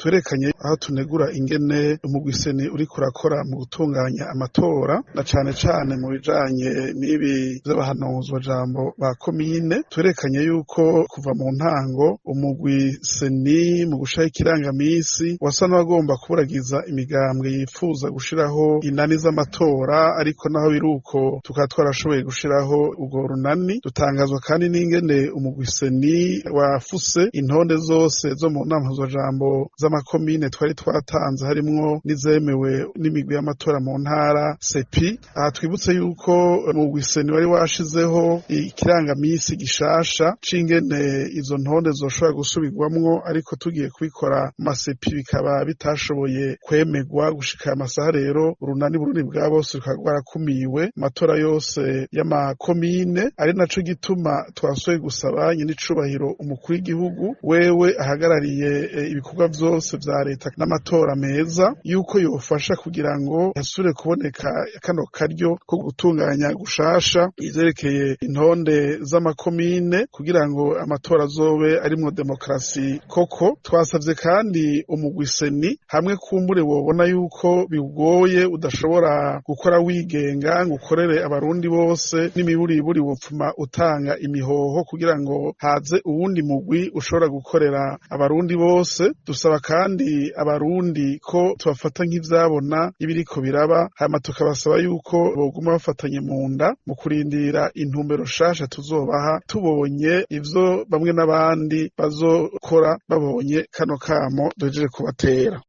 Twerekanye aho tunegura ingene umugwi CENI uriko urakora mu gutunganya amatora, na cane cane mu bijanye n'ibi vy'abahanuzwajambo ba komine. Twerekanye yuko kuva mu ntango umugwi CENI mu gushiraho ikirangamisi wasa n'uwagomba kuburagiza imigambwe yifuza gushiraho inani z'amatora, ariko naho biruko tukaba twarashoboye gushiraho urwo runani. Dutangazwa kandi n'ingene umugwi CENI wafuse intonde zose zo mu nama mpanuzwajambo z'amakomine twari twatanze, harimwo n'izemewe n'imigwi y'amatora mu ntara CEPI. Aha twibutse yuko umugwi CENI wari washizeho ikirangamisi gishasha c'ingene izo ntonde zoshobora gusubirwamwo, ariko tugiye kubikora mu masepi bikaba bitashoboye kwemerwa gushika amasaha. Rero urunani Burundi bwa bose rukaba rwarakumiwe amatora yose y'amakomine, ari naco gituma twasubiye gusaba nyenicubahiro umukuru w'igihugu, wewe ahagarariye ibikorwa vyose vya leta n'amatora meza, yuko yofasha kugira ngo hasubire kuboneka kano karyo ko gutunganya gushasha ivyerekeye intonde z'amakomine, kugira ngo amatora azobe arimwo demokarasi koko. Twasavye kandi umugwi CENI, hamwe kumbure wobona yuko bigoye, udashobora gukora wigenga ngo ukorere abarundi bose, n'imiburiburi wopfuma utanga imihoho kugira ngo haze uwundi mugwi ushobora gukorera abarundi bose. Dusaba kandi abarundi ko tubafata nk'ivyabona ibiriko biraba, hama tukabasaba yuko boguma bafatanye mu nda mu kurindira intumbero shasha tuzobaha tubonye ivyo bamwe n'abandi bazokora babonye kano kamo duhejeje kubatera.